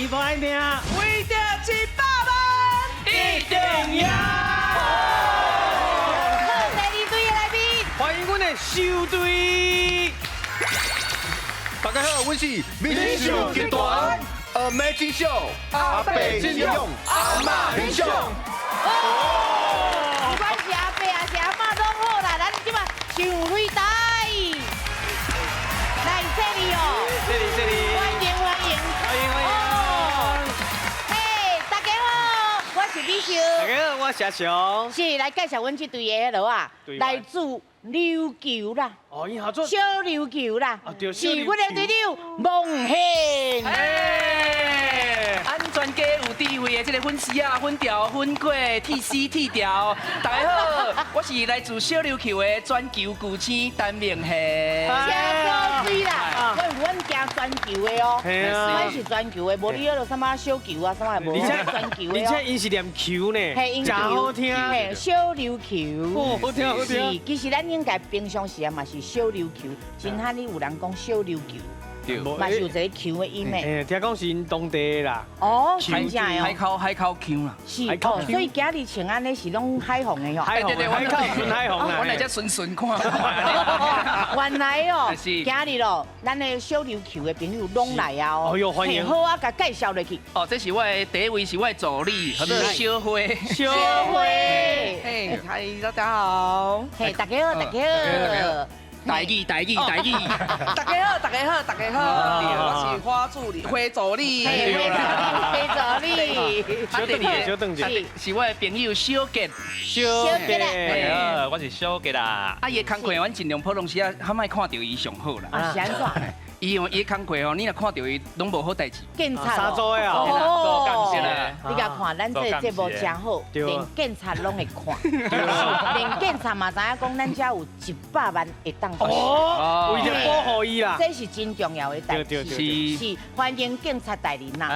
錢無愛命，為著一百萬，一定贏。好，第二隊的來賓，歡迎阮的秀隊。大家好，阮是美秀集團 Amazing Show，阿伯真勇，阿嬤英雄。不管是阿伯還是阿嬤攏好啦，咱這馬上擂台，來這裡哦，這裡這裡，歡迎歡迎，歡迎歡迎。嘿，大家好，我是美秀。大家好，我是阿雄。是來介紹阮這隊的彼落啊，來自琉球啦。哦，伊合作小琉球啦，對，是阮的隊長孟憲。安全家有智慧的這个粉絲啊、粉條、粉粿、鐵絲、鐵條，大家好，我是來自小琉球的全球巨星陳明憲。真高水啦！我阮行全球的哦，阮是全球的，無你彼落啥物小球啊，啥物無。而且全球的，而且𪜶是念球呢，真好聽。嘿，小琉球，哦，好聽好聽。是，其實咱應該平常時啊嘛是小琉球，真罕你有人講小琉球。嘛是有一個球的意味。聽講是𪜶當地的啦。哦，真正哦。海口海口腔啦。是哦，所以今日穿按呢是攏海防的吼。海防，海口純海防啦。我來遮順順看。原來哦，今日咯，咱的小琉球的朋友攏來啊哦。哎喲，歡迎。好啊，共介紹落去。哦，這是我的第一位是我的助理，叫做小花。小花。嘿，嗨，大家好。嘿，大家好，大家好。台語台語台語，大家好，大家好，大家好，我是花助理，花助理，花助理，小鄧姐，小鄧姐，是我的朋友小杰，小杰，我是小杰啦。啊，伊的工課阮盡量普通時啊，較莫看著伊上好啦。啊，是按怎？伊用伊的工課吼，你若看著伊，攏無好代誌。警察三組的啊，哦，你共看，咱這個節目真好，連警察攏會看，連警察嘛知影講，咱遮有一百萬會當。哦，為著保護伊啦。這是真重要的代誌，是歡迎警察大人啦。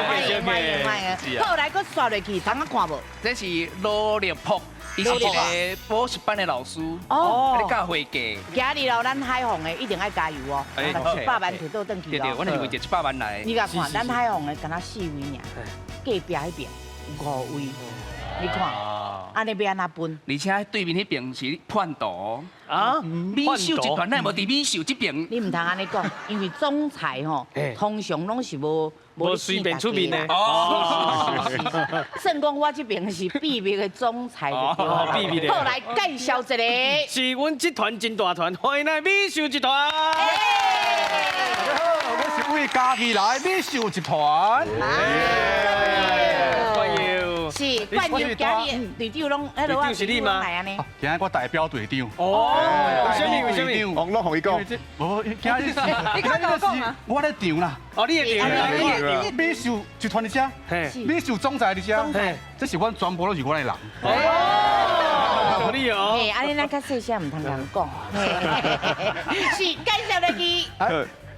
歡迎歡迎歡迎。好，來閣刷落去，通仔看無？這是羅立福。伊是一個補習班的老師，哦，咧教會計。今日咯，咱海防的一定愛加油哦，一百萬提倒轉去對對，阮是為著一百萬來。你共看，咱海防的敢若四位爾，隔壁彼邊五位，你看，按呢欲按怎分？而且對面彼邊是叛徒啊，美秀集團，咱無佇美秀這邊。你毋通按呢講，因為總裁吼，通常攏是無。無隨便出面的哦，算講我這邊是秘密的總裁就對了。秘密的。好，來介紹一個，是阮集團真大團，歡迎來美秀集團。大家好，我是為嘉義來美秀集團。歡迎。是，冠佑今日隊長攏，隊長是你嗎？今日我代表隊長。哦，為什麼？為什麼？我攏予伊講。無，今日是，今日是我咧場啦。哦，你的場。美秀集團佇遮，美秀總裁佇遮，這是阮全部攏是阮的人。哦，你哦。嘿，按呢咱較細聲，毋通共講。是，介紹落去。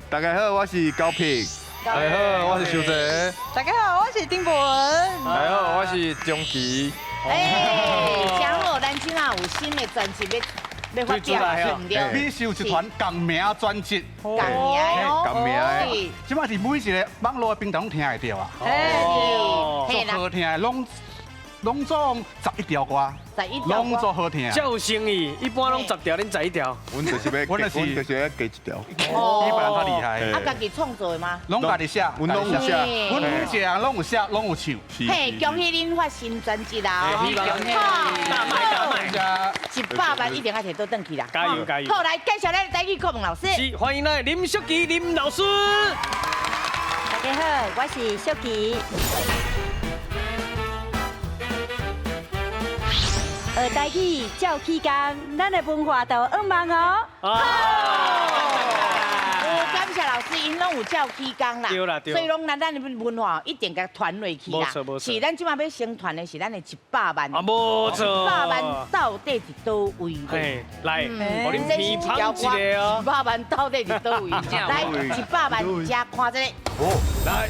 大家好，我是高平。大家好，我是秀哲。大家好，我是丁文。大家好，我是張琪。哎，真好，咱這馬有新的專輯欲發表，對美秀集團共名專輯，共名哦，共名的，這馬是每一個網路的平台攏聽會著啊。哦，足好聽的，攏攏總11條歌，11條，攏足好聽。這有誠意，一般攏10條，恁十一條。阮就是欲，阮就是欲加一條。比別人較厲害。啊，家己創作的嗎？攏家己寫，阮攏有寫，阮每一個人攏有寫，攏有唱。嘿，恭喜恁發新專輯啦！希望大賣大賣，100萬一定愛提倒轉去啦！加油加油！好，來介紹咱的台語顧問老師。是，歡迎咱林淑琪林老師。大家好，我是淑琪。學台語，照起工，咱的文化就向望哦。好，感謝老師，𪜶攏有照起工啦，對啦對。所以攏咱的文化一定共傳落去啦。無錯無錯。是，咱這馬欲宣傳的是咱的一百萬。啊，無錯。一百萬到底佇佗位？嘿，來，予恁批判一下哦。一百萬到底佇佗位？來，一百萬，遮看這個。哦，來。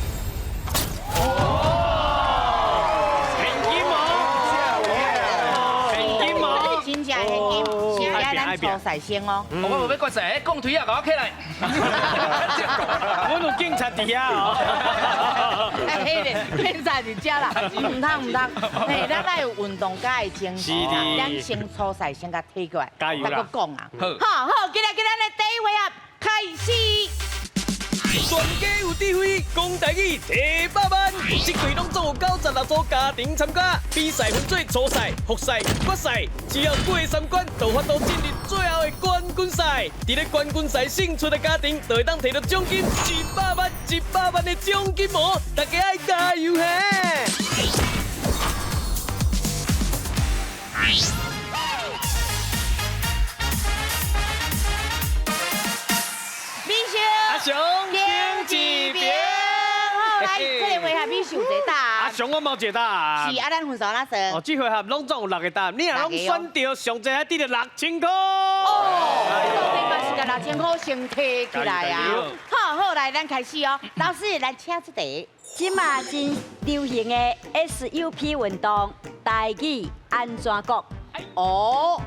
現金哦，現金哦，真正現金，咱初赛先哦。我無欲決賽，鋼槌仔，共我起來。阮有警察佇遐哦。彼个警察佇遮啦，毋通毋通。嘿，咱愛有運動家的精神，咱先初賽先共提過來，加油啦！閣講啊。好好，今日今咱的第一回合開始。全家有智慧，講台語提百萬，這季攏總有96組家庭參加，比賽分做初賽、複賽、決賽，只要過三關，就有法度進入最後的冠軍賽。佇咧冠軍賽勝出的家庭，就會當提著獎金一百萬、一百萬的獎金哦！大家愛加油嘿！美秀，阿雄，停一邊。好，來，這個回合美秀一個答案。阿雄，我嘛有一個答案。是啊，咱分數哪算？哦，這回合攏總有六個答案，你若攏選著，上濟還得著6000塊。哦，這嘛是共6000塊先提起來啊。好好，來，咱開始哦。老師，來請出題。這馬真流行的 SUP 運動，台語按怎講？哦，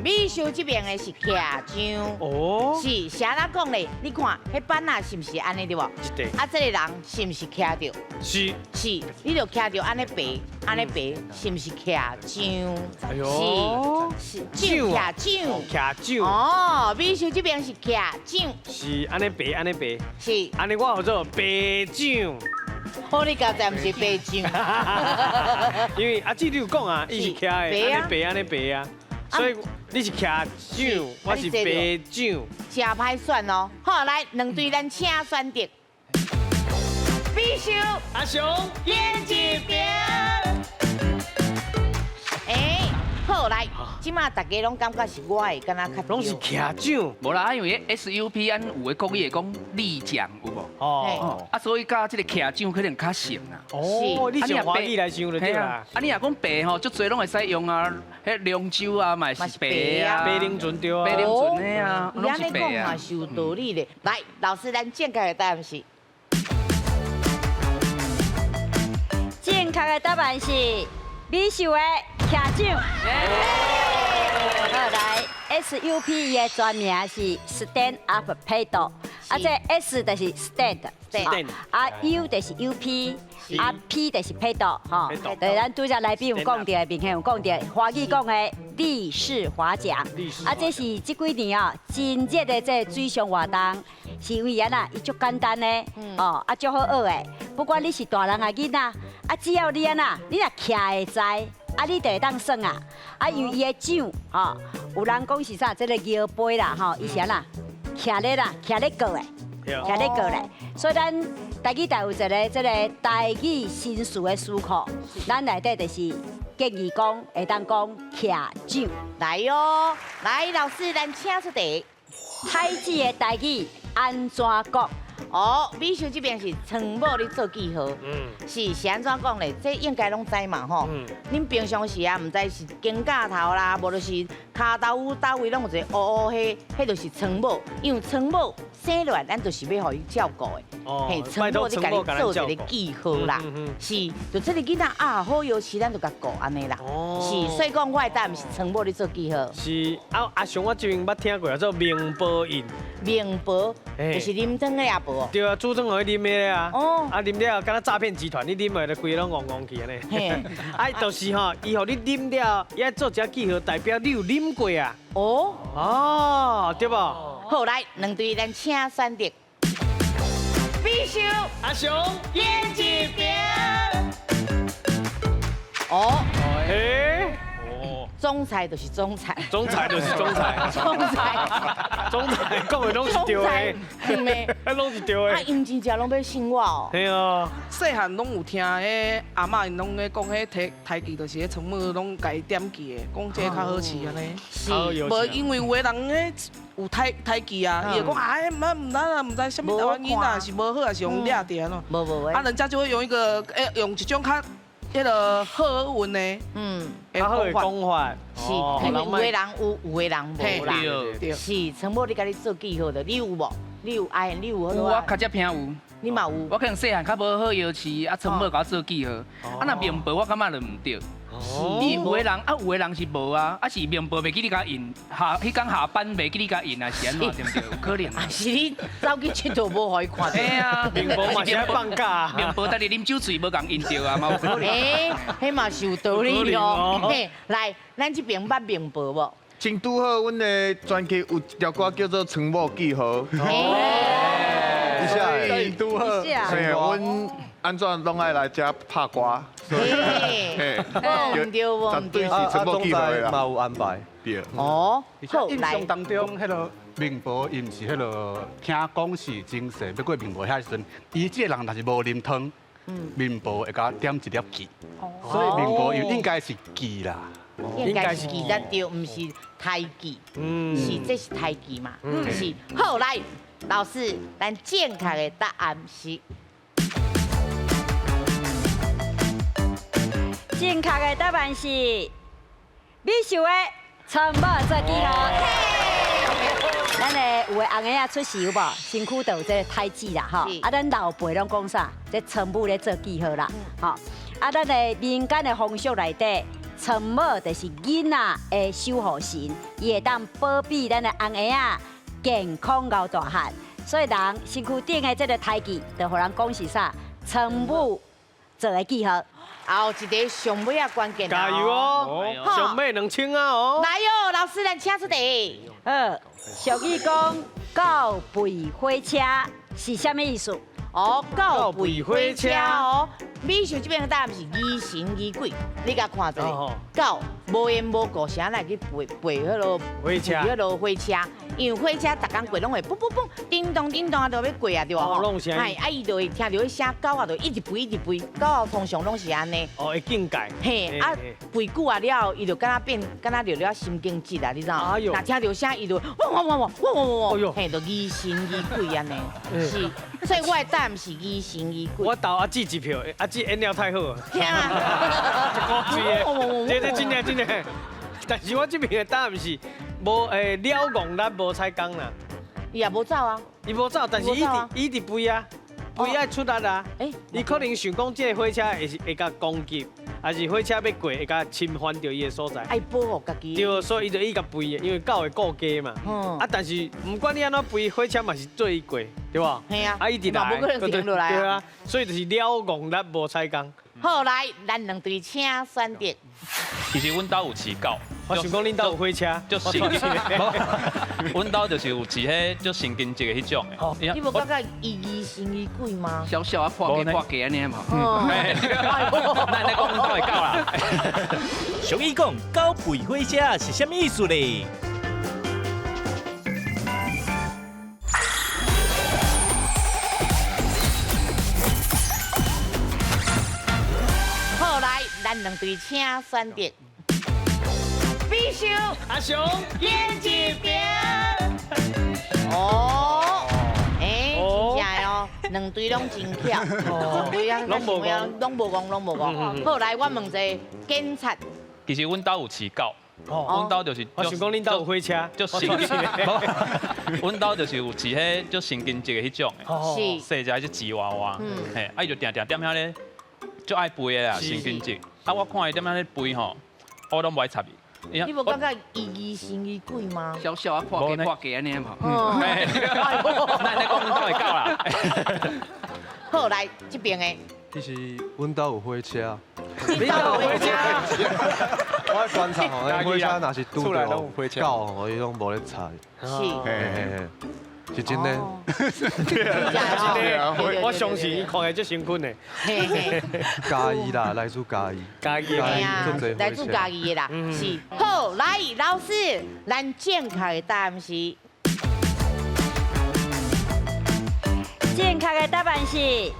美秀這邊的是徛槳，哦，是是按怎講咧？你看，彼板仔是毋是按呢對無？啊，這個人是毋是徛著？是是，你就徛著按呢爬，按呢爬，是毋是徛槳？哎喲，是是徛槳，徛槳。哦，美秀這邊是徛槳，是按呢爬，按呢爬，是按呢我叫做爬槳。好，你剛才毋是爬槳，因為阿姊你有講啊，伊是徛的，按呢爬按呢爬啊，所以你是徛槳，我是爬槳。真歹選哦。好，來，兩隊咱請選擇。美秀，阿雄，演一邊。欸，好來，這馬大家攏感覺是我的，敢若較攏是徛槳。無啦，因為 SUP 按有的國語會講立槳有無？哦，啊，所以佮這個徛槳可能較像啦。哦，你上華語來想就對啦。啊，你若講白吼，足濟攏會使用啊，彼龍舟啊，嘛是白啊，白龍船對啊，白龍船的啊，你按呢講嘛是有道理的。來，老師，咱正確的答案是？正確的答案是美秀的徛槳。好，來 SUP 伊的全名是 Stand Up Paddle，啊，這 S 就是 Stand，啊 U 就是 UP，啊 P 就是 Paddle，吼。對，咱拄才來賓有講著，明顯有講著，華語講的立式划槳，啊，這是這幾年啊真熱的這個水上活動，是因為按怎，伊足簡單的，哦，啊足好學的，不管你是大人抑囡仔，啊只要你按怎，你若徛會知。啊，你就會當耍啊！啊，因為伊的槳，吼，有人講是啥？這個搖杯啦，吼，伊是按怎？徛咧啦，徛咧過的，徛咧過咧。所以咱台語台有一個這個台語新詞的詞庫，咱內底就是建議講會當講徛槳。來喲，來老師，咱請出題。海子的台語按怎講？哦，美秀這邊是床母咧做記號，是是按怎講咧？這應該攏知嘛吼。恁平常時啊，毋知是肩胛頭啦，無就是跤頭趺佗位攏有一個烏烏，彼彼就是床母。因為床母生落來，咱就是欲予伊照顧的。嘿，床母咧共你做一個記號啦，是，就這個囡仔啊，好相飼，咱就共顧按呢啦。是，所以講我的答案是床母咧做記號。是啊，阿雄，我這邊捌聽過叫做明婆印。明婆就是啉湯的阿婆。對啊，煮湯予伊啉的啊。哦。啊，啉了敢若詐騙集團，你啉落就規个攏戇戇去按呢。嘿。啊，就是吼，伊予你啉了，伊愛做一個記號，代表你有啉過啊。哦。哦，對無？好，來，兩隊咱請選擇。美秀，阿雄，演一邊。哦。欸。總裁就是總裁，總裁就是總裁，總裁，總裁講的攏是對的，攏是對的。啊，𪜶真正攏欲信我哦。對啊。細漢攏有聽彼阿嬤𪜶攏咧講，彼提刣記就是彼床母攏共伊點記的，講這個較好飼按呢。是。無因為有的人彼有刣刣記啊，伊就講啊，彼毋毋知毋知啥物台灣囡仔是無好，抑是予掠著按怎。無無啊，人家就會用一個用一種較。彼个好運的，較好的講法，是，因為有的人有，有的人無啦。是，床母咧共你做記號的，你有無？你有愛？你有？有啊，較才聽有。你嘛有？我可能細漢較無好相飼，啊，床母共我做記號。啊，若面婆我感覺就毋對。伊有的人啊，有的人是無啊，啊是面簿袂記你共印，下彼工下班袂記你共印啊，是按怎對毋對？有可能啊，是你走去𨑨迌無予伊看著。嘿啊，面簿嘛是愛放假，面簿等你啉酒醉無共印著啊，嘛有可能。欸，彼嘛是有道理哦。嘿，來，咱這邊捌面簿無？真拄好，阮的專輯有一條歌叫做《倉某記號》。哦，真拄好。嘿，阮按怎攏愛來遮拍歌。嘿，毋對，絕對是倉某記號的啦。嘛有安排。對。哦，好，印象當中，彼个面婆伊毋是彼个，聽講是真細欲過面婆遐時陣，伊這个人若是無啉湯，面婆會共點一粒痣，所以面婆伊應該是痣啦。應該是記得對，毋是胎記，是這是胎記嘛？是。好，來，老師，咱正確的答案是。正確的答案是美秀的倉某做記號。咱的有的紅嬰仔出世有無？身軀就有這個胎記啦，吼。啊，咱老輩攏講啥？這倉母咧做記號啦，吼。啊，咱的民間的風俗內底，倉某就是囡仔的守護神，伊會當保庇咱的紅嬰仔健康𠢕大漢。所以人身軀頂的這個胎記，就予人講是啥？倉母做的記號。後一个上尾仔關鍵加油哦！上尾2000啊哦！來哦，老師，咱請出題。好，俗語講狗吠火車是啥物意思？哦，狗吠火車哦。美秀這邊的答案是疑神疑鬼，你共看一下，狗無緣無故啥來去吠吠彼个火車，彼个火車，因為火車逐工過攏會嘣嘣嘣，叮咚叮咚啊，就欲過啊，對無？哎，啊伊就會聽著彼聲狗啊，就一直吠一直吠，狗啊通常攏是按呢。哦，會警戒。嘿，啊吠久啊了後，伊就敢若變，敢若著了神經質啊，你知影？哎喲，若聽著聲，伊就汪汪汪汪汪汪汪，嘿，就疑神疑鬼按呢。是，所以我的答案是疑神疑鬼。我投阿姊一票，阿姊演了太好。聽啊！這這真正真正，但是我這邊的答案是無了戇力無彩工啦。伊也無走啊。伊無走，但是伊佇伊佇吠啊，吠愛出力啊。伊可能想講這个火車會是會共攻擊，還是火車欲過會共侵犯著伊的所在。愛保護家己。對，所以伊就伊共吠的，因為狗會顧家嘛。啊，但是毋管你按怎吠，火車嘛是做伊過，對無？嘿啊。啊，伊佇來。無可能停落來。對啊，所以就是了戇力無彩工。好，來，咱兩隊請選擇。其實阮兜有飼狗，我想講恁兜有火車，就神經，阮兜就是有飼彼足神經質的彼種的。你無感覺伊疑神疑鬼嗎？小小啊，破家破家按呢嘛。咱咧講阮兜的狗啦。俗語講狗吠火車是啥物意思咧？好，來，咱兩隊請選擇。必須阿雄演一遍。哦，欸，真正的哦，兩隊攏真巧，對啊，攏無講，攏無講，攏無講。好，來，我問一个警察。其實阮兜有飼狗，阮兜就是我想講恁兜有火車，就神經，阮兜就是有飼彼足神經質的彼種的，細隻彼吉娃娃，嘿，啊伊就定定踮遐咧，足愛吠的啦，神經質。啊，我看伊踮遐咧吠吼，我攏無愛插伊。你無感覺伊疑神疑鬼嗎？小小啊，破家破家按呢嘛。咱咧講阮兜的狗啦。好，來這邊的。其實阮兜有火車。你兜有火車？我觀察吼，火車若是拄著狗吼，伊攏無咧睬。是。是真的。真的，我相信伊看起來足辛苦的。嘉義啦，來自嘉義。嘉義啊，來自嘉義的啦，是。好，來，老師，咱正確的答案是。正確的答案是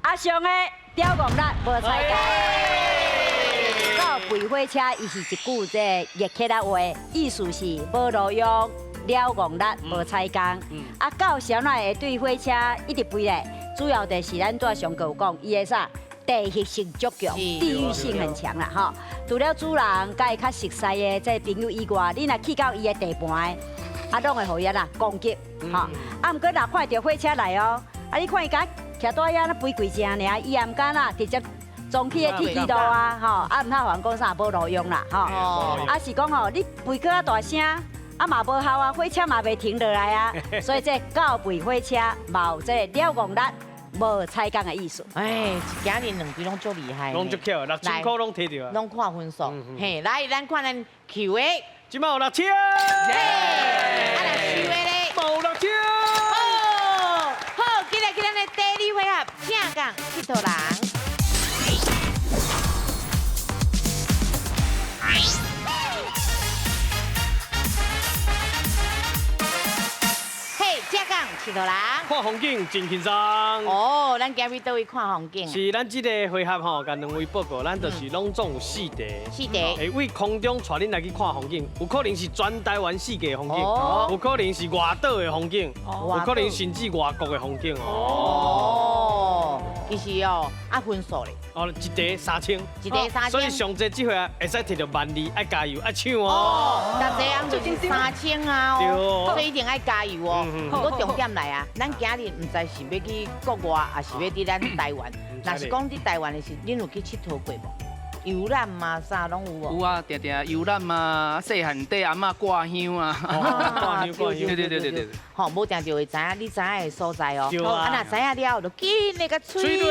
阿雄的刁戇力無彩工。狗吠火車，伊是一句這熱客仔話，意思是無路用。了戇力無彩工，啊狗啥物會對火車一直吠咧？主要就是咱拄仔上過有講，伊的啥地域性足強，地域性很強啦吼。除了主人佮伊較熟似的這朋友以外，你若去到伊的地盤，啊，攏會予伊啦攻擊，吼。啊，毋過若看著火車來哦，啊，你看伊敢徛佇遐咧吠幾聲爾，伊也毋敢啦，直接撞去的铁支路啊，吼，啊毋通互人讲啥无路用啦，吼，啊是讲吼，你吠閣較大聲，啊嘛無效啊，火車嘛袂停落來啊，所以這狗吠火車嘛有這個了戇力無彩工的意思。哎，今日兩支攏足厲害，攏足巧，6000箍攏提著啊，攏看分數。嘿，來，咱看咱球的，這擺有六千，啊，來球的咧，無六千。好，好，今日去咱的第二回合，正港𨑨迌人。嘿，正港𨑨迌人。看風景真輕鬆。哦，咱今日佗位看風景？是，咱這个回合吼，共兩位報告，咱就是攏總有四題。四題。會為空中帶恁來去看風景，有可能是全台灣四界的風景，有可能是外島的風景，有可能甚至外國的風景哦。哦，其實哦，啊分數咧。哦，一題3000。一題3000。所以上濟這回啊，會使摕著12,000，愛加油，愛搶哦。哦，逐個人就是3000啊，哦，所以一定愛加油哦。不過重點來啊，咱今日毋知是欲去國外，抑是欲佇咱台灣。若是講佇台灣的時，恁有去𨑨迌過無？遊覽嘛，啥攏有無？有啊，定定遊覽啊，細漢綴阿嬤掛香啊，掛香掛香，對對對對對。吼，無定就會知影你知影的所在哦。啊，若知影了後，就緊來共催起。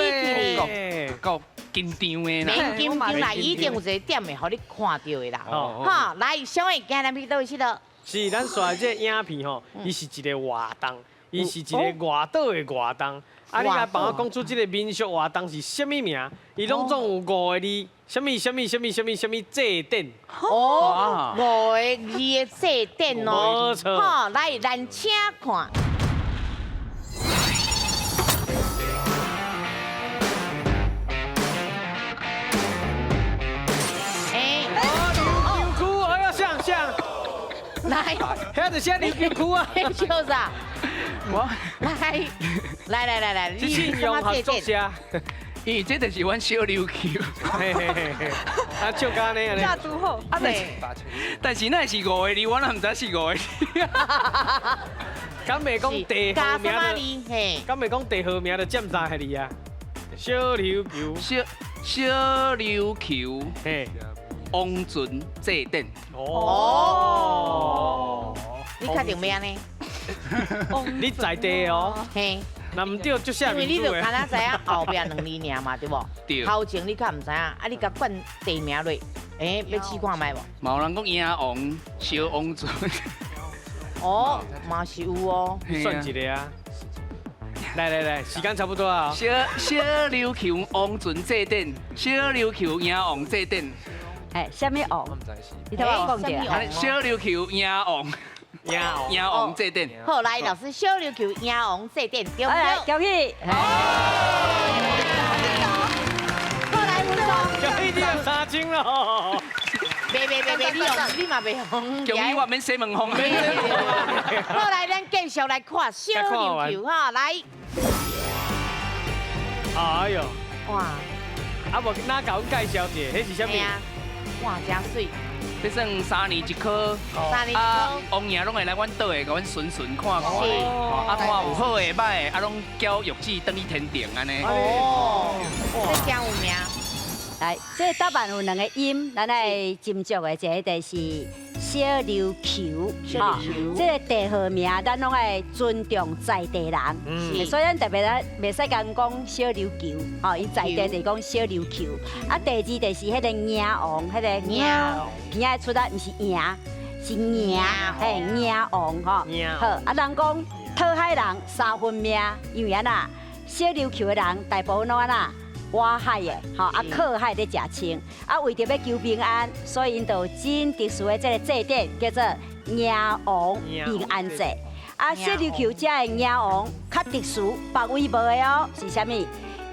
夠緊張的啦。免緊張啦，一定有一個點會予你看著的啦。好，來，小慧，今日咱去佗位𨑨迌？是，咱紲這個影片吼，伊是一個活動，伊是一個外島的活動。啊，你來幫我講出這個民俗活動是啥物名？伊攏總有五個字，啥物啥物啥物啥物啥物祭典。哦，五個字的祭典哦。無錯。好，來，咱請看。哎，琉球區，哎呀，像像。來，遐就寫琉球區啊。笑啥？我來來來來來，你信用合作社，咦，這就是阮小琉球。嘿嘿嘿嘿，啊，笑甲按呢按呢。炸拄好。啊，但是那是五個字，我哪毋知是五個字。敢袂講地號名就？敢袂講地號名就佔三個字啊？小琉球。小琉球。嘿。王船祭典。哦。你確定欲按呢？你在地哦，嘿，若毋對，就寫因為你就敢若知影後壁兩字爾嘛，對無？對。頭前你較毋知影，啊，你共冠地名落，欸，欲試看覓無？嘛有人講鷹王、小王船。哦，嘛是有哦。算一个啊。來來來，時間差不多啊。小琉球王船祭典，小琉球鷹王祭典。哎，啥物王？你頭先講著。小琉球鷹王。鷹王祭典。好，來老師，小琉球鷹王祭典，對不對？恭喜！好，來吳總。恭喜你有3000咯！袂袂袂袂，你用你嘛袂用。恭喜我免洗門風。好，來，咱繼續來看小琉球哈，來。哎呦！哇！啊無，哪共阮介紹一下，彼是啥物？哇，真媠。這算3年一科，啊，王爺攏會來阮島的，共阮巡巡看看，啊看有好的歹的，啊攏交玉子轉去天庭按呢。哦，這真有名。來，這個答案有兩個音，咱愛斟酌的，一個就是小琉球，小琉球。這個地號名，咱攏愛尊重在地人，所以咱特別咱袂使共講小琉球，吼，伊在地就講小琉球。啊，第二就是彼個鷹王，彼個鷹，鼻仔出來毋是贏，是鷹，嘿，鷹王吼。好，啊，人講討海人三分命，因為按怎，小琉球的人大部分攏按怎？挖海的，吼啊靠海咧食穿，啊為著欲求平安，所以𪜶就有真特殊的這个祭典，叫做鷹王平安祭。啊，小琉球遮的鷹王較特殊，別位無的哦，是啥物？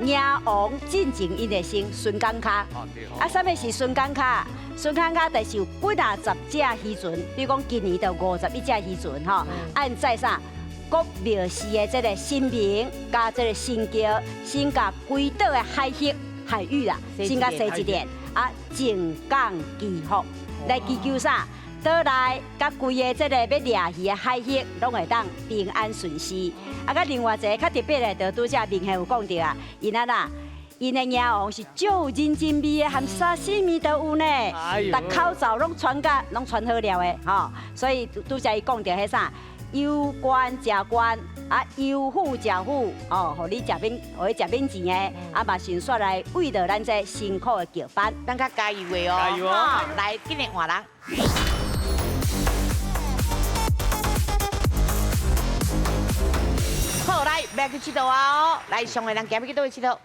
鷹王進前𪜶會先巡港跤。啊，啥物是巡港跤？巡港跤就是有幾若十隻漁船，比如講今年就51隻漁船，吼，按載啥？國廟寺的這個神明，佮這個神轎，先共規島的海域海域啦，先共洗一遍，啊，淨港祈福，來祈求啥？島內佮規個這個欲掠魚的海域，攏會當平安順遂。啊，佮另外一個較特別的，就拄才明顯有講著啊，𪜶按怎？ 𪜶的猫王是足有人情味的，含沙西米都有呢，逐口罩攏穿甲攏穿好了的，吼。所以拄才伊讲著彼啥，有官食官，啊有富食富，哦，予你食免，予你食免钱的，啊嘛顺续来慰劳咱这辛苦的轿班，咱较加油的哦，加油哦，来，紧来换人。好，来，欲去𨑨迌啊！哦，来，上个人行欲去佗位𨑨迌？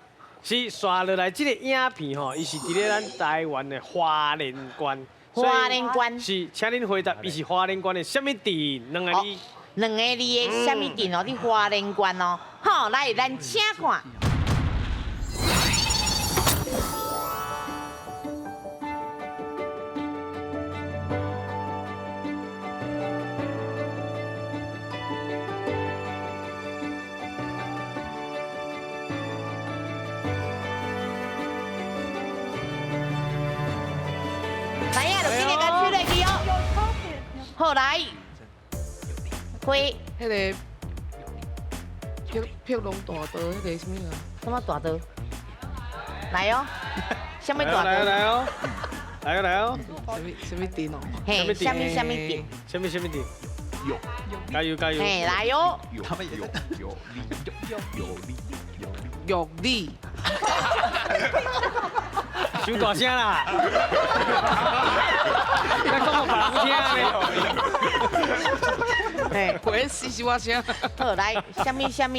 是，煞落来这个影片吼，伊是伫咧咱台湾的花莲县。花莲县是，请恁回答，伊是花莲县的啥物镇？两个字。两个字的啥物镇哦？伫花莲县哦。好，来，咱请看。来呀，就紧来共吹落去哦。好来，花，彼个碧龙大道，彼个啥物啊？什么大道？来哦，啥物大道？来来哦，来哦来哦。啥物镇哦？嘿，啥物啥物镇？啥物啥物镇？有，加油加油！嘿，来哦。有有有有有力。伤大声啦！你讲予别人听咧。嘿，回死死我声。好，来，啥物啥物？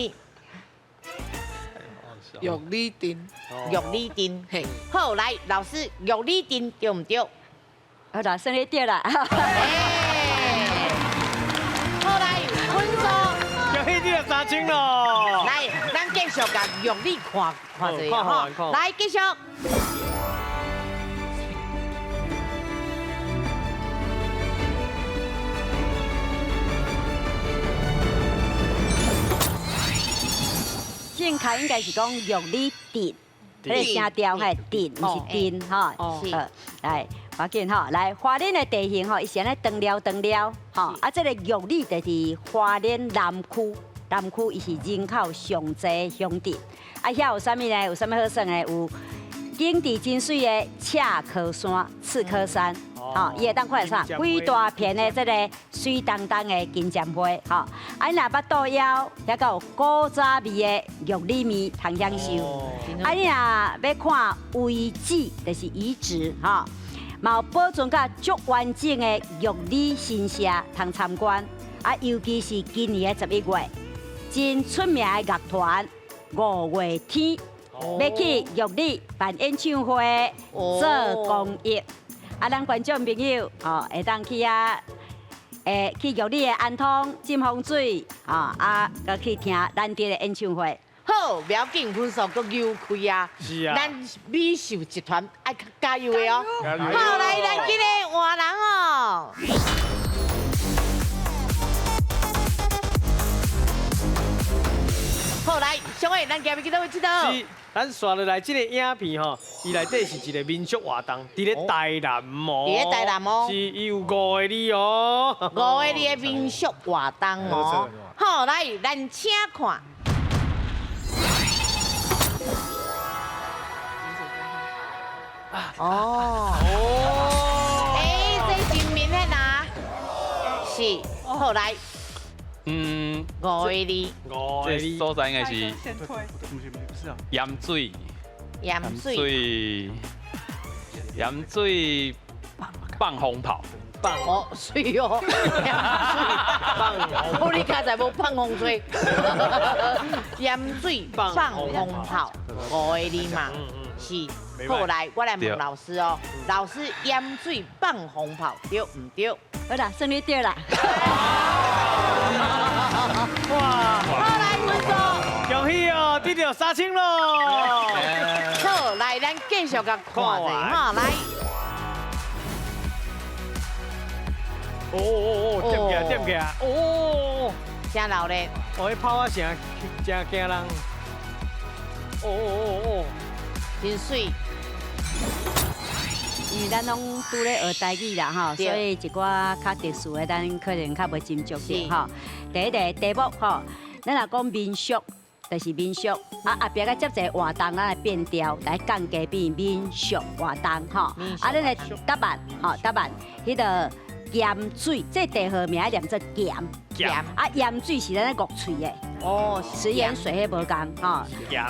玉里镇。玉里镇。嘿，好，来，老师，玉里镇对毋对？好啦，算你对啦。好来，分数。玉里镇3000咯。来，咱继续共玉里看看一下吼。来，继续。正确应该是讲玉里镇，彼个声调嘿镇，毋是镇吼。好，来，无紧吼，来花莲的地形吼，伊是按呢长寮长寮吼，啊，这个玉里就是花莲南区，南区伊是人口上济乡镇，啊，遐有啥物呢？有啥物好耍的？有景致真媠的赤科山、赤科山，吼，伊会当看啥？几大片的这个水澹澹的金针花，吼。啊，你若腹肚枵，遐阁有古早味的玉里面通享受。啊，你若欲看遗址，就是遗址，吼，嘛有保存甲足完整的玉里神社通参观。啊，尤其是今年的11月，真出名的乐团五月天。欲去玉里办演唱会，做公益。啊，咱观众朋友哦，会当去遐，去玉里的安通浸风水，哦，啊，阁去听难得的演唱会。好，不要紧，分数阁扭开啊！是啊，咱美秀集团爱较加油的哦。好，来，咱今日换人哦。好，来，小伟，咱今日去佗位𨑨迌？是，咱煞落来这个影片吼，伊内底是一个民俗活动，伫咧台南哦。伫咧台南哦。是，伊有5个字哦。5个字的民俗活动哦。好，来，咱请看。哦。哎，这真明显啊。是，好来。嗯， 5个字，这所在应该是盐水，盐水，盐水放风炮，放哦水哦，盐水放风，我你较在无放风吹，盐水放风炮，5个字嘛，是。后来我来问老师哦，老师盐水放风炮对毋对？好啦，算你对啦。哇！好来，分数，恭喜哦，得到3000咯。好，来，咱继续共看者哈，来。哦哦哦，点起来，点起来，哦，真热咧。哦，彼炮仔声真惊人。哦哦哦哦，真媠。因为咱拢拄咧学台语啦吼，所以一寡较特殊的，咱可能较无斟酌着吼。第一个题目吼，咱若讲民俗，就是民俗，啊后壁阁接一个活动，咱来变调，来降低变民俗活动吼。啊，咱的答案吼，答案，彼个咸水，这地号名念做咸。咸。啊，盐水是咱咧乐喙的。哦，食盐水彼无仝吼。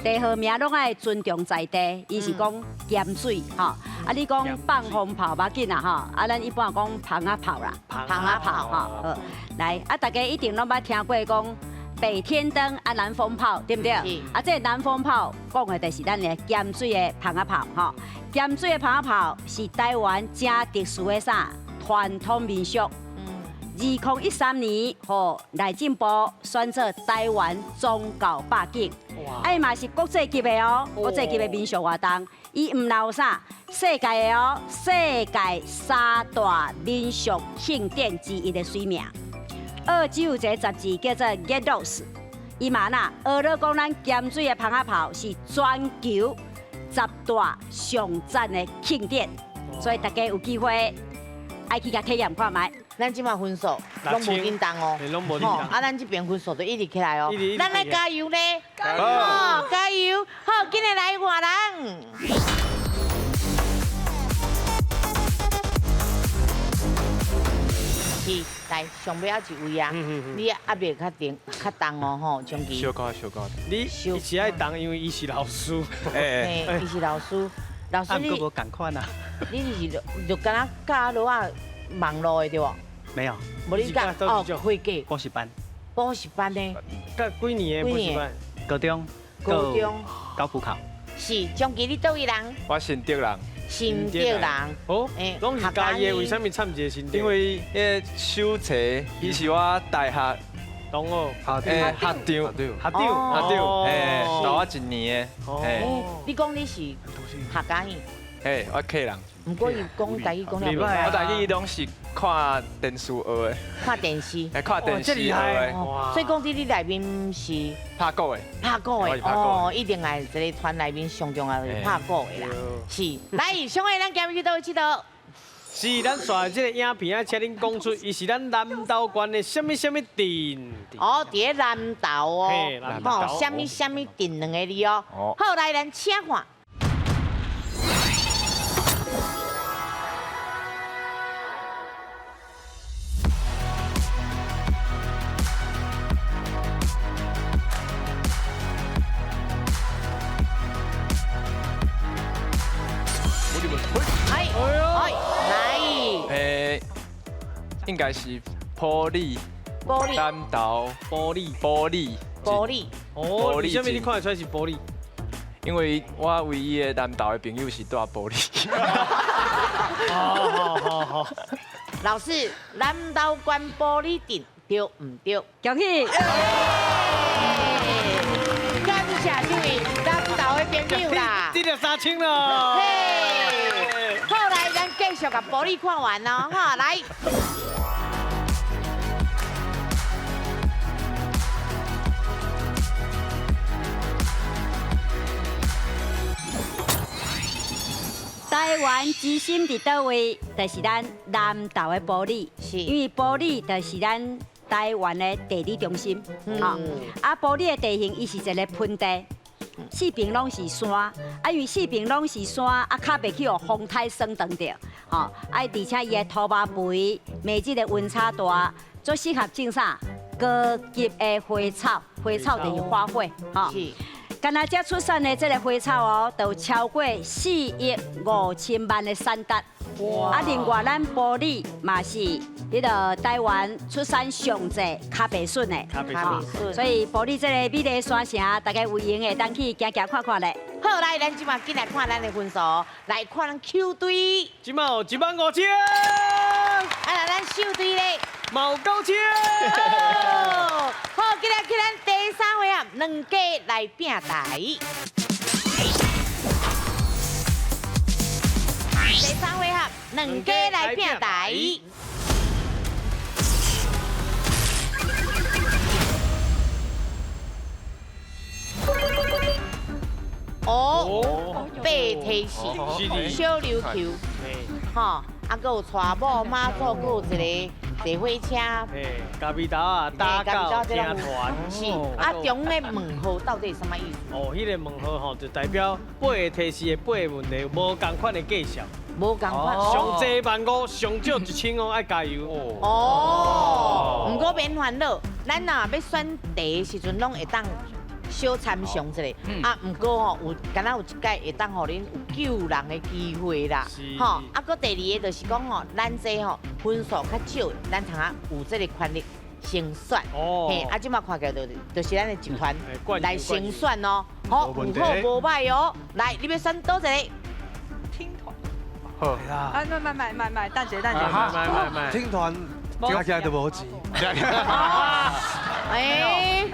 地号名拢爱尊重在地，伊是讲咸水吼。啊，你讲放风炮无要紧啦吼。啊，咱一般讲蜂仔炮啦，蜂仔炮吼。好，来，啊，大家一定拢捌听过讲北天灯啊，南风炮，对不对？啊，这个南风炮讲的就是咱的咸水的蜂仔炮吼。咸水的蜂仔炮是台湾真特殊的啥传统民俗。2013年，予内政部选做台湾宗教百景，啊，伊嘛是国际级的哦，国际级的民俗活动。伊毋但有啥世界的哦，世界三大民俗庆典之一的水名。澳洲有一个杂志叫做《Get Lost》，伊嘛呐，学咧讲咱咸水的蜂仔炮是全球10大上赞的庆典，所以大家有机会爱去共体验看觅。咱这马分数拢无振动哦，吼，啊，咱这边分数就一直起来哦，咱来加油呢，加油，加油，好，紧来来换人。是，来上尾仔一位啊，你压力较重较重哦，吼，张琪。小可小可。你伊是爱重，因为伊是老师。嘿，伊是老师，老师你。无仝款啊。你是就敢若教落啊？网路的对无？没有。无你教哦，会计。补习班。补习班呢？教几年的补习班？高中。高中。高普考。是，张琪，你佗位人？我新竹人。新竹人。哦，拢是嘉义的，为啥物参一个新竹？因为彼秀才，伊是我大学同学，学长，学长，学长，哎，大我一年的。哦。你讲你是客家语？嘿，我客人。毋过伊讲台语讲了袂歹。我台语拢是看电视学的。看电视。哎，看电视学的。所以讲伫你内面是拍鼓的。拍鼓的哦，一定爱这个团内面上重要就是拍鼓的啦。是，来，小伟，咱今日去佗位𨑨迌？是咱煞这个影片啊，请恁讲出，伊是咱南投县的啥物啥物镇？哦，伫咧南投哦，吼，啥物啥物镇两个字哦。好，来，咱请看。应该是埔里、南投、埔里、埔里、埔里。哦，为什么你看得出来是埔里？因为我唯一的南投的朋友是住埔里。好好好好。老师，南投县埔里镇对毋对？恭喜！感谢这位南投的朋友啦。这就3000了。嘿，好，来，咱继续共埔里看完哦，哈，来。台湾之心伫佗位？就是咱南投的埔里，因为埔里就是咱台湾的地理中心。吼，啊，埔里的地形伊是一个盆地，四边拢是山，啊，因为四边拢是山，啊，较袂去予风台霜冻著，吼，啊，而且伊的土壤肥，每日的温差大，足适合种啥高级的花草，花草就是花卉，吼。干焦这出产的这个花草哦，就有超过4亿5千万的产值。啊，另外咱埔里嘛是彼个台湾出产上济咖啡笋的，所以埔里这个美丽山城，大家有闲会当去行行看看咧。好，来，咱这马紧来看咱的分数，来看咱球队。这马有1万5千。啊，那咱秀队咧，嘛有9千。好，今日去咱第三回合，两家来拼台。第三回合，两家来拼台。哦，八提四，小琉球，吼，啊，阁有娶某妈祖，阁有一个坐火车。嘿，咖啡豆啊，打狗听团。是啊，中的问号到底是啥物意思？哦，彼个问号吼，就代表八个提示的八个问题无仝款的介绍。无仝款。上济15,000，上少1000哦，爱加油。哦。毋过免烦恼，咱若欲选题的时阵，拢会当小参详一下。啊，毋过吼，有敢若有一摆会当予恁有救人的机会啦。吼，啊，阁第二个就是讲吼，咱这吼分数较少，咱通啊有这个权利先选。哦。嘿，啊，这马看起来就是咱的集团来先选哦。好，有好无歹哦。来，你欲选佗一个？听团。好。啊，买买买买买，等一下等一下。买买买。听团加起来都无钱。哎，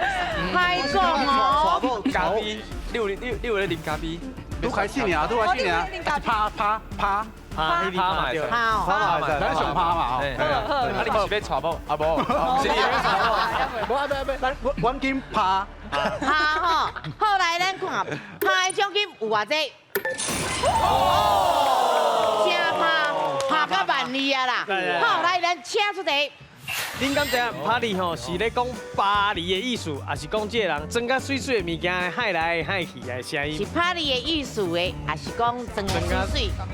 歹讲哦。咖啡，六六六咧啉咖啡。都开始尔，都开始尔。趴趴趴趴趴嘛，趴趴嘛，咱上趴嘛。啊，你是欲娶某？啊无，是欲娶某。无啊，别别，咱阮紧趴。趴吼，后来咱看趴的奖金有偌济？哦，真趴，趴到万里啊啦！好，来咱请出题。恁敢知影拍你吼是咧讲巴黎的意思，抑是讲这个人装甲媠媠的物件害来害去的声音？是拍你的意思的，抑是讲装甲媠媠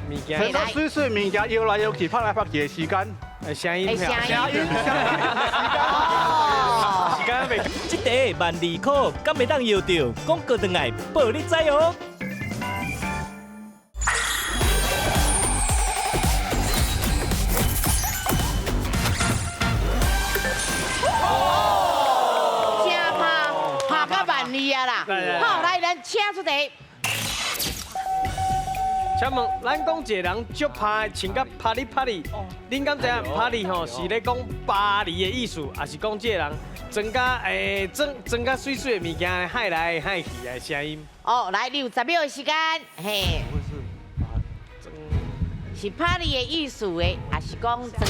物件？装甲媠媠物件摇来摇去，拍来拍去的时间。声音，声音，时间袂。这题万字苦，敢会当摇著？广告转来报你知哦。好，来，咱请出题。请问，咱讲一个人足拍，穿甲啪哩啪哩，恁敢知影拍哩吼是咧讲巴黎的意思，抑是讲这个人装甲装装甲媠媠的物件害来害去的声音？哦，来，你有10秒的时间，嘿。是拍你的意思的，抑是讲装甲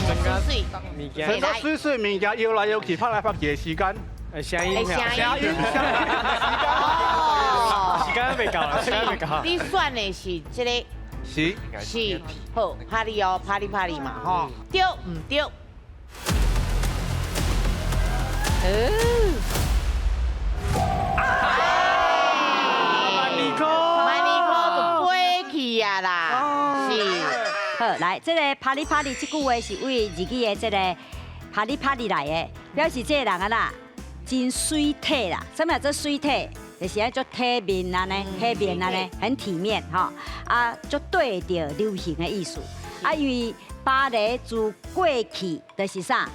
媠媠物件？装甲媠媠物件摇来摇去，拍来拍去的时间。声音，声音，时间未够，时间未够。你选的是这个，是是好，拍你哦，拍你拍你嘛，吼，对毋对？万里块，万里块就飞去啊啦，是。好，来，这个拍你拍你这句话是为日语的这个拍你拍你来的，表示这个人啊啦。真媠体啦，啥物叫做媠体？就是爱足体面按呢，体面按呢，很体面吼。啊，足对著流行的意思。啊，因为巴黎自过去就是啥，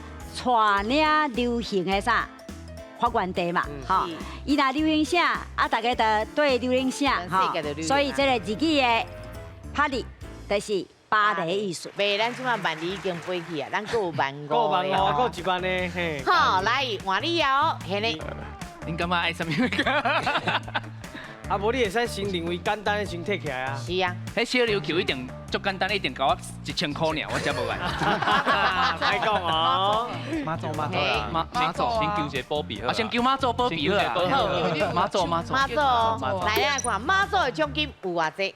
带领流行的啥发源地嘛，吼。伊若流行啥，啊，大家就对流行啥，吼。所以这个日语的巴黎就是巴黎的意思。袂，咱这马万里已经飞去啊，咱阁有15,000。阁有15,000，阁有1万呢，嘿。好，来换你哦，现在。恁感觉爱啥物？啊，无你会使先认为简单的先提起来啊。是啊。彼小琉球一定足简单，一定共我1000箍尔，我才无爱。歹讲哦。妈祖妈祖妈祖先求一个保庇好。啊，先求妈祖保庇好啊。妈祖妈祖。妈祖，来来看妈祖的奖金有偌济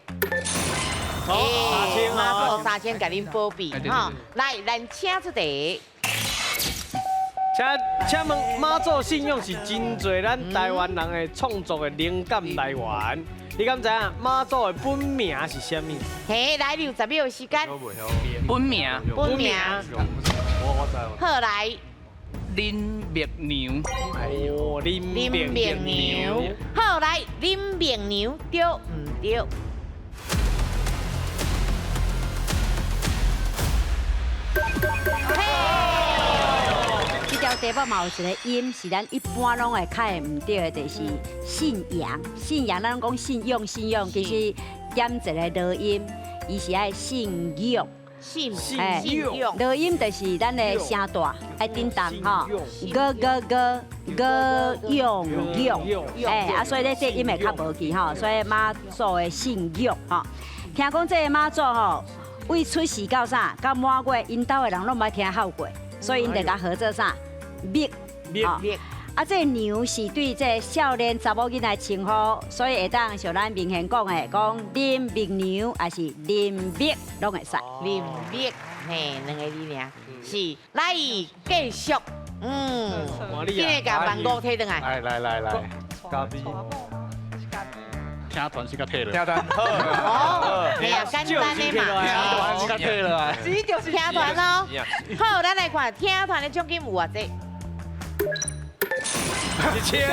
？3000，妈祖3000，共恁保庇吼。来，咱请出题。请问妈祖信仰是真济咱台湾人的创作的灵感来源。你敢知影妈祖的本名是啥物？嘿，来，你有10秒的时间。本名。本名。好，来。林默娘。哎呦，林默娘。好，来，林默娘对毋对？这条题目嘛有一个音是咱一般拢会较会毋对的，就是信仰。信仰，咱拢讲信用，信用，其实减一个濁音，伊是爱信仰。信用。濁音就是咱的声大，爱振动吼。个个个个用用，哎啊，所以咧这音会较无去吼，所以妈祖的信仰吼。听讲这个妈祖吼，为出世到啥，到满月，𪜶兜的人拢毋捌听哭过，所以𪜶就共号做啥？密密密。啊，这个娘是对这个少年查某囡仔称呼，所以会当像咱明贤讲的，讲林默娘，抑是林密，拢会使。林密嘿，兩个字爾，是，來繼續，嗯，今日共萬五提轉來，來來來來，咖啡。聽團是較退了，聽團好，哦，嘿啊，簡單的嘛，聽團是較退了啊，聽團咯，好，咱來看聽團的獎金有偌濟。一千，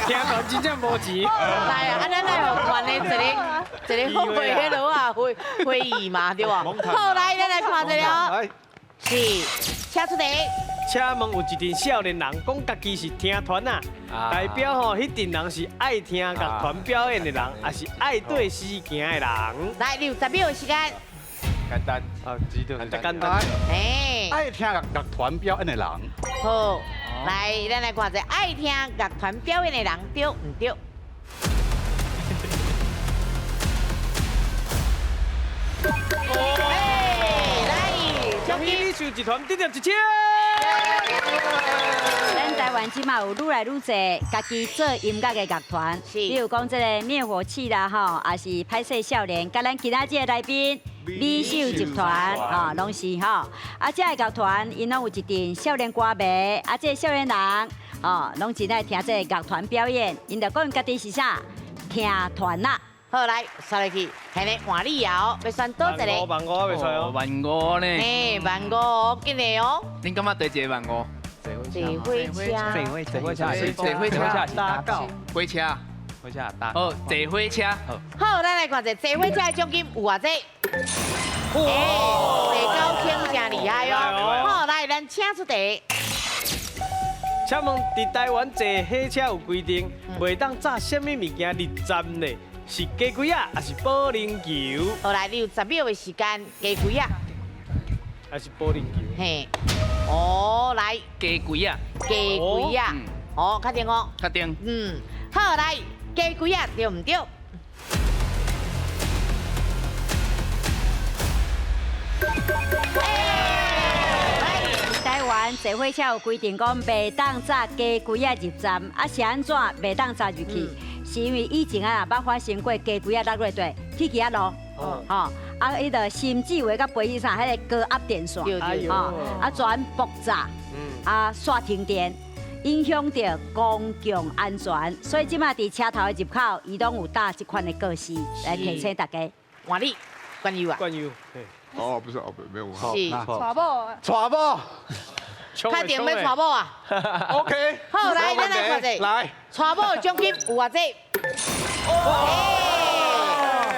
聽團真正無錢。來啊，啊，咱來予團的一個一個好會彼落啊會會議嘛，對無？好，來，咱來看一下哦，是，請出題。請問有一陣少年人講家己是聽團啊，代表吼，彼陣人是愛聽樂團表演的人，抑是愛對時行的人？來，你有10秒的時間。簡單，啊，知道，簡單。哎，愛聽樂團表演的人。好，來，咱來看一下愛聽樂團表演的人對毋對？哎，來，恭喜美秀集團得到1000。咱台灣這馬有愈來愈濟家己做音樂的樂團，比如講這個滅火器啦，吼，也是拍謝少年，佮咱今仔這個來賓美秀集團，吼，攏是吼。啊，這個樂團𪜶攏有一陣少年歌迷，啊，這個少年人，吼，攏真愛聽這個樂團表演，𪜶就講家己是啥聽團啦。好，來，刷落去，現在換你哦，欲選佗一个？萬五還袂出哦，萬五呢？嘿，萬五，緊的哦。恁感覺佗一個萬五？坐火車，坐火車，坐火車，搭狗，火車，火車搭。好，坐火車。好，咱來看一下坐火車的獎金有偌濟？哎，坐9000真厲害哦。好，來，咱請出題。請問佇台灣坐火車有規定，袂當紮啥物物件入站呢？是雞胿仔，抑是保齡球？好，來，你有10秒的時間，雞胿仔，抑是保齡球？嘿，哦，來，雞胿仔，雞胿仔，哦，確定哦，確定。嗯，好，來，雞胿仔對毋對？台灣坐火車有規定講，袂當紮雞胿仔入站，啊是按怎袂當紮入去？是因為以前啊，捌發生過雞胿仔落落對，鐵枝仔路，吼，啊，彼個甚至有的閣飛去啥，彼个高壓電線，吼，啊，全爆炸，啊，煞停電，影響著公共安全，所以這馬佇車頭的入口，伊攏有打這款的告示來提醒大家。換你，關佑啊。關佑。哦，不是，哦，沒有。是。娶某。娶某。確定欲娶某啊？OK。好，來，咱來看者。來，娶某的獎金有偌濟？哦，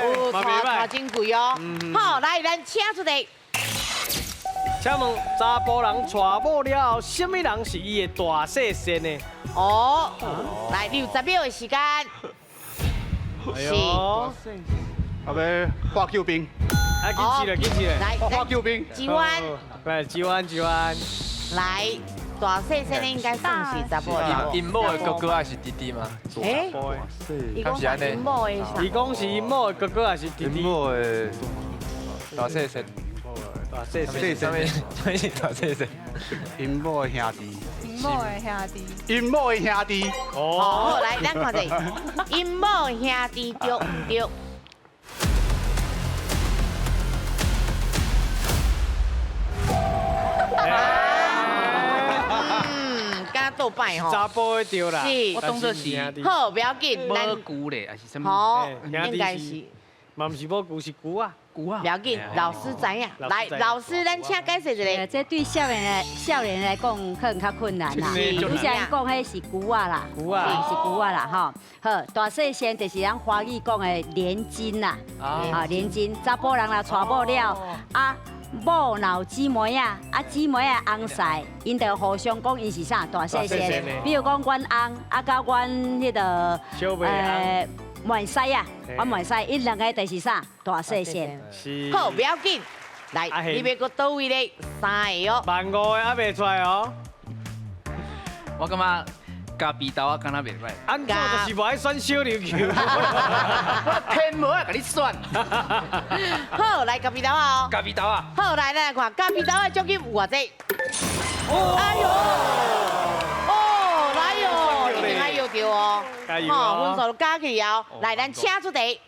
有娶真貴哦。好，來，咱請出題。請問查埔人娶某了後，啥物人是伊的大細先呢？哦，來，你有10秒的時間。是。阿伯，化救兵。啊，緊起來，緊起來。來，化救兵。吉灣。來，吉灣，吉灣。來，大細先應該算是查埔人。𪜶某的哥哥還是弟弟嗎？欸，伊講是𪜶某的啥？伊講是𪜶某的哥哥還是弟弟？𪜶某的大細先。大細先。啥物？啥物是大細先？𪜶某的兄弟。𪜶某的兄弟。𪜶某的兄弟。哦，好，來，咱看者，𪜶某的兄弟對毋對？倒擺吼，查埔的對啦，是，我當作是好，不要緊，某姑咧，還是啥物？好，應該是，嘛毋是某姑，是姑啊，姑啊，不要緊，老師知影。來，老師，咱請解釋一下。這對少年來講，可能較困難啦。有些人講彼是姑仔啦，姑仔是姑仔啦，吼。好，大細先就是咱華語講的連襟啦，啊，連襟，查埔人若娶某了啊。某若有姊妹啊，啊姊妹啊翁婿，𪜶就互相講𪜶是啥大細先。比如講，阮翁啊，佮阮彼个妹婿啊，阮妹婿，𪜶兩个就是啥大細先。是。好，不要緊，來，你欲閣佗位咧？3个哦。萬五个還袂出來哦。我感覺咖啡豆仔敢若袂歹。按怎就是無愛選小琉球。我偏無愛共你選。好，來咖啡豆仔哦。咖啡豆仔。好，來，咱來看咖啡豆仔獎金有偌濟？哎呦，哦，來哦，一定愛搖著哦。加油哦，分數加起來哦。來，咱請出題。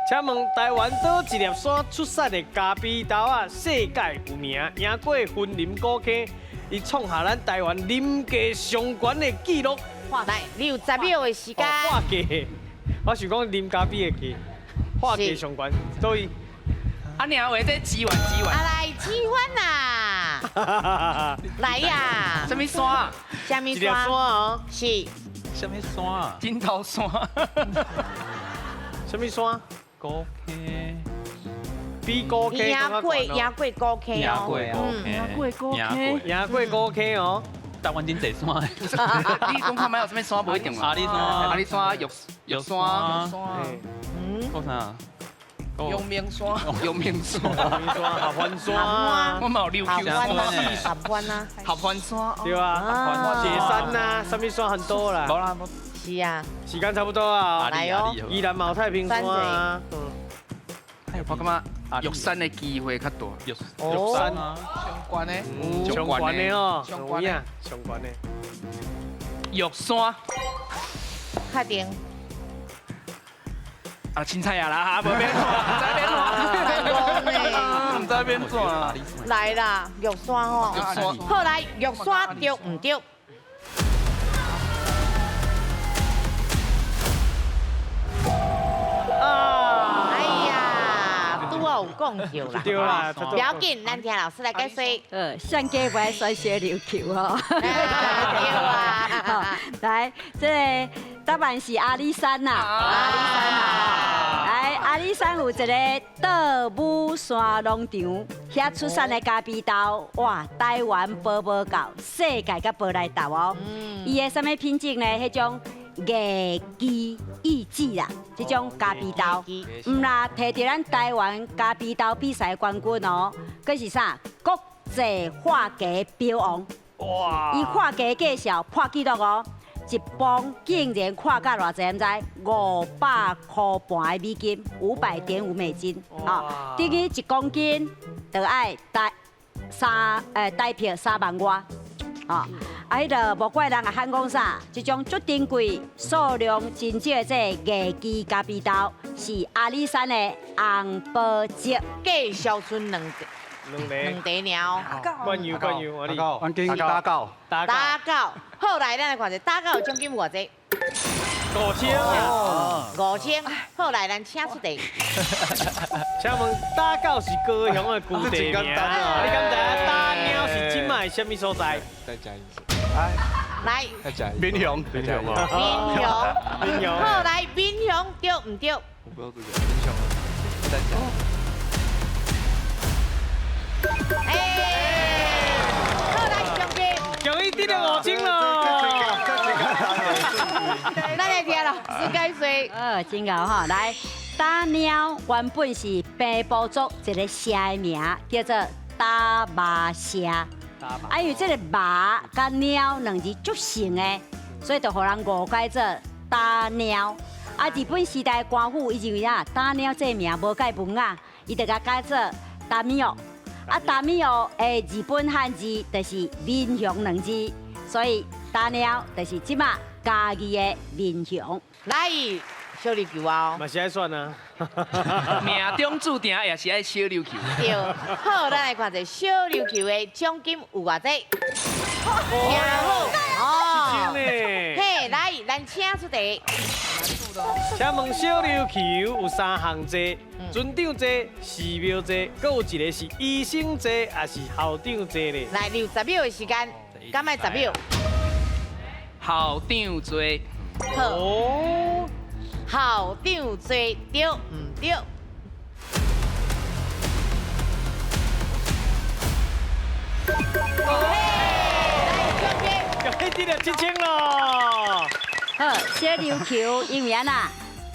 請請問台灣佗一粒山出產的咖啡豆仔，世界有名，贏過雲林古坑，伊創下咱台灣林價上懸的紀錄。來，你有10秒的時間。畫價，我是講啉咖啡的價，畫價上懸，所以。啊，娘話這資源資源。啊來，資源啊！來呀！啥物山？啥物山？一粒山啊！是。啥物山？金頭山。啥物山？古坑。比古坑贏過贏過古坑哦。贏過古坑。贏過古坑哦。台灣真濟山。你講看覓有啥物山無一定嘛？阿里山、阿里山、玉玉山。嗯。閣啥？陽明山、陽明山、陽明山、合歡山，我嘛有琉球山、合歡啊，合歡山，對啊，雪山呐，啥物山很多啦。無啦，是啊，時間差不多啊，來哦，宜蘭嘛有太平山啊，嗯，我感覺玉山的機會較大，玉山上懸的，上懸的哦，上懸的，上懸的，玉山，確定。啊，凊彩啊啦，無變怎，唔知變怎，唔知變怎。來啦，玉山吼，玉山，好來，玉山對毋對？啊！哎呀，拄好有講到啦，對啦，不要緊，咱聽老師來解說。相機不愛選小琉球吼。對啊。來，這個答案是阿里山呐。阿里山啊。來，阿里山有一個倒武山農場，遐出產的咖啡豆，哇，台灣步步高，世界閣無來豆哦。伊的啥物品種呢？彼種藝妓意志啦，這種咖啡豆，毋啦，摕著咱台灣咖啡豆比賽冠軍哦，閣是啥？國際畫家標王。哇！伊畫家介紹破紀錄哦，一磅竟然看價偌濟，毋知500塊半的美金，500.5美金，哦，等於1公斤就愛台三台票3萬外，哦。啊，彼个無怪人啊喊講啥，這種足珍貴、數量真少的這個藝妓咖啡豆，是阿里山的紅寶石。繼續賰兩兩塊爾。關油關油，我哩。阮經打狗。打狗。好，來，咱來看者打狗獎金偌濟？5000啊。5000。好，來，咱請出題。請問打狗是高雄的舊地名，你敢知影打貓是這擺啥物所在？再加一次。來，民雄，民雄，民雄，民雄。好，來，民雄對毋對？我不知道這個民雄，再加。哎，好，來，獎金，恭喜得到5000咯！咱來聽老師解說。真𠢕吼，來，打貓原本是平埔族一個社的名，叫做打麻社。啊，因為這個麻佮貓兩字足像的，所以就予人誤解做打貓。啊，日本時代官府伊認為啊，打貓這個名無介文雅，伊就共改做達米奧。啊，達米奧的日本漢字就是民雄兩字，所以打貓就是這馬嘉義的民雄。來，小琉球啊！嘛是愛選啊，命中注定也是愛小琉球。對，好，咱來看一下小琉球的獎金有偌濟。真好哦，嘿，來，咱請出題。請問小琉球有3項座，船長座、寺廟座，閣有一個是醫生座，還是校長座咧？來，你有10秒的時間，敢愛10秒？校長座。好。校長座對毋對？恭喜得到7000咯！好，小琉球因為按怎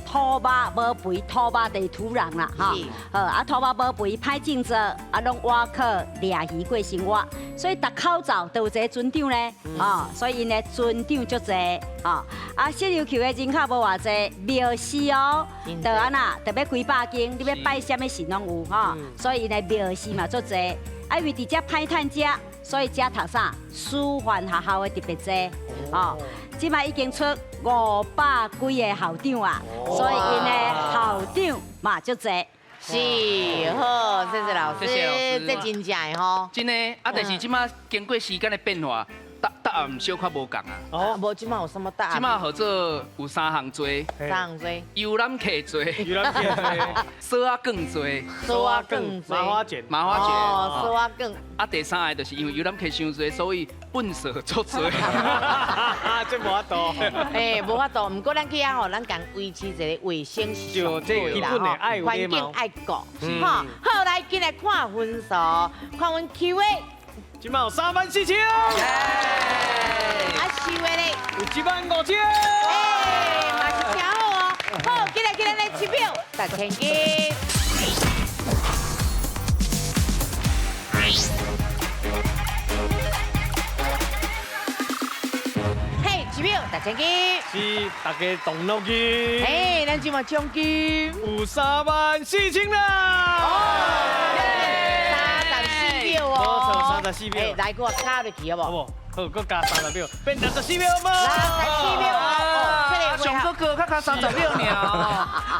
土肉無肥，土肉就是土壤啦，吼。好，啊土肉無肥，歹種作，啊攏倚靠掠魚過生活，所以逐口罩都有一個船長咧，哦，所以𪜶的船長足濟，吼。啊，小琉球的人口無偌濟，廟寺哦，就按怎，特別幾百間，你欲拜啥物神攏有，吼，所以𪜶的廟寺嘛足濟。啊，因為佇遮歹趁食，所以遮讀啥師範學校的特別濟，哦。這擺已經出500幾个校長啊，所以𪜶的校長嘛足濟。是，好，謝謝老師，謝謝老師這真正的吼。真的，啊，但是這馬經過時間的變化，答答案小可無仝啊。哦，無這馬有啥物答案？這馬號做有三項座，三項座，遊覽客座，遊覽客座，鎖仔棍座，鎖仔棍座，麻花捲，麻花捲，哦，鎖仔棍。啊，第三個就是因為遊覽客傷濟，所以糞掃足濟。這無法度。哎，無法度。毋過咱去遐吼，咱共維持一個衛生是上好啦吼，環境愛顧。吼，好，來進來看分數，看阮 Q 的。這馬有34000。啊，收的咧有15000。哎，嘛是誠好哦。好，進來進來來，一秒值千金。嘿，一秒值千金。是大家動腦筋。嘿，咱這馬獎金有34000啦。 34秒哦，無錯，34秒。哎，來，閣加落去好無？好無？好，閣加30秒，變64秒嘛。64秒哦，上哥哥較加30秒爾，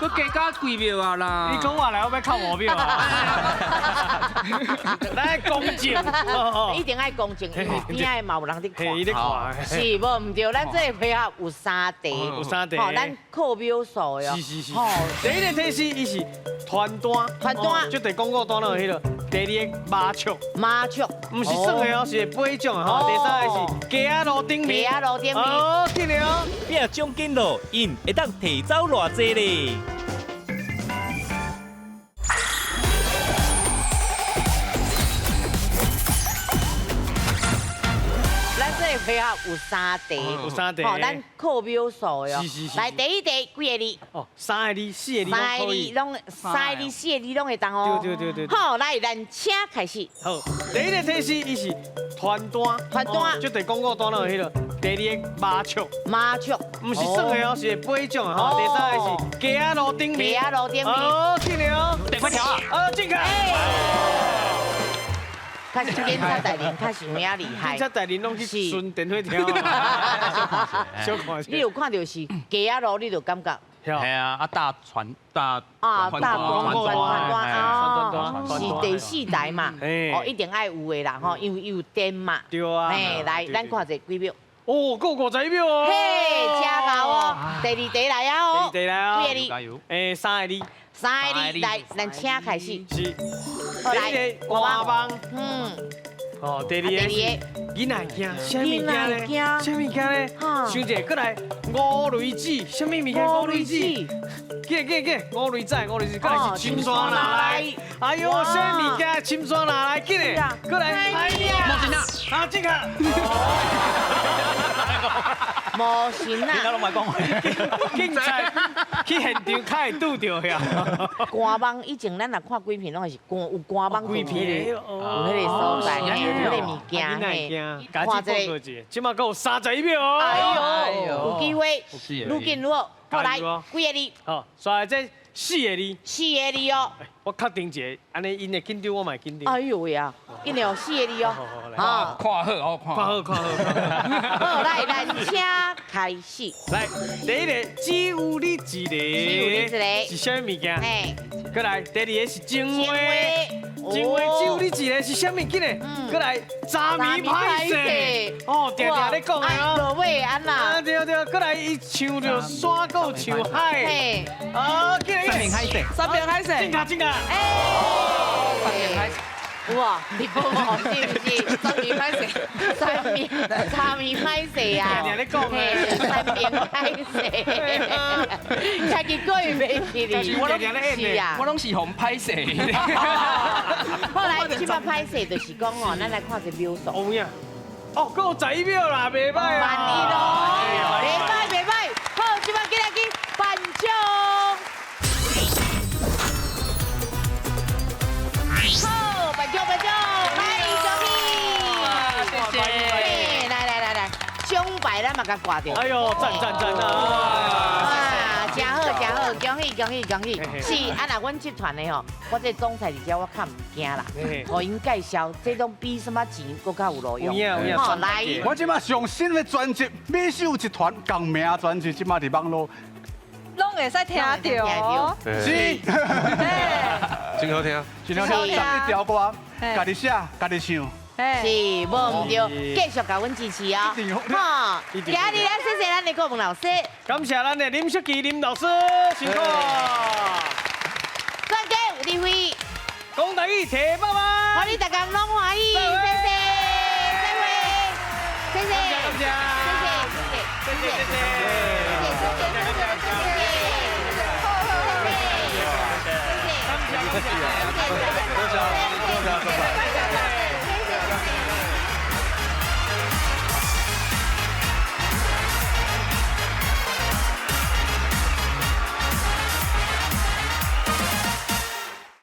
閣加加幾秒啊啦。你講話來，我欲扣5秒啊。來公正，一定愛公正，因為邊仔嘛有人佇看。伊咧看。是，無毋對，咱這個回合有3題，有3題。吼，咱靠秒數的哦。是是是。第一個提示，伊是傳單，傳單，就佇廣告單內彼個。第二個麻雀，麻雀，毋是耍的哦，是會飛獎的吼。第三個是街仔路頂面，街仔路頂面。哦，緊嘞哦，拼獎金咯，𪜶會當提走偌濟咧？咱這個回合有3題，有3題，吼，咱靠秒數的哦。是是是。來，第一題幾個字？哦，3個字、4個字3個字攏，3個字、4個字攏會當哦。對對對對。好，來，咱請開始。好，第一個提示，伊是傳單，傳單，就佇廣告單內彼個。第二個麻雀，麻雀，毋是耍的哦，是會飛獎的吼。第三個是街仔路頂面，街仔路頂面。哦，緊嘞哦，電話條啊，哦，正確。較是警察大人，較是有影厲害。警察大人攏去巡電火條。小看。你有看著是街仔路，你就感覺。係啊，啊大船大啊大廣告傳單啊，是第4台嘛，哦一定愛有的啦吼，因為有電嘛。對啊。嘿，來，咱看一下幾秒。哦，夠51秒哦。嘿，真𠢕哦，第二題來啊哦。第二題來啊。幾個字？欸，3個字。 3個字，來，咱請開始。是。好來，歌網。嗯。哦，第二個是囡仔驚，啥物件咧？啥物件咧？想者，閣來五雷子，啥物物件？五雷子。過過過，五雷仔，五雷子，閣來是深山拿來。哎呦，啥物件？深山拿來，緊嘞，閣來。哎呀，魔神仔，啊，這個。魔神仔。你哪攏嘛講話？警察去現場較會拄著遐。官網以前咱若看鬼片，攏是官有官網鬼片有彼個所在，有彼個物件嘿。看這個，這馬閣有31秒哦。哎呦，有機會，愈緊愈好。好來，幾個字？好，煞來這4個字。4個字哦。我確定一下，按呢𪜶會緊張，我嘛會緊張。哎呦喂啊，緊哦，4個字哦。好，看好哦，看好，看好。好，來，咱請開始。來，第一個只有你一個，只有你一個，是啥物件？嘿。閣來，第二個是情話，情話只有你一個是啥物件呢？閣來，昨暝歹勢，哦，定定咧講的哦。落尾按那。啊對對，閣來伊唱著山閣唱海。哦，緊嘞。三面海勢。三面海勢。真卡真卡。哎。三面海勢。有啊，你讲哦，是毋是？三面歹势，三面歹势啊！定定咧讲嘿，三面歹势，家己过意袂去哩。我拢是啊，我拢是予歹势。后来这摆歹势就是讲哦，咱来看一个秒数。有影，哦，阁有11秒啦，袂歹啊。万一咯，袂歹袂歹。好，这摆进来去颁奖。好，颁奖颁奖，欢迎小品。谢谢。来来来来，奖牌咱嘛共挂著。哎呦，赞赞赞啊！哇，真好真好，恭喜恭喜恭喜！是啊，若阮集團的吼，我這總裁佇遮我較毋驚啦，予𪜶介紹，這攏比什麼錢閣較有路用。好，來，我這馬上新的專輯《美秀集團》共名專輯，這馬佇網路攏會使聽著。是，真好聽，真好聽，11條歌，家己寫，家己唱。是，無毋對，繼續共阮支持哦。好，今日咧，謝謝咱的顧問老師，感謝咱的林淑琪林老師，辛苦。專家有智慧，講台語提百萬，予你逐工攏歡喜，謝謝，再會，謝謝，感謝，謝謝，謝謝，謝謝。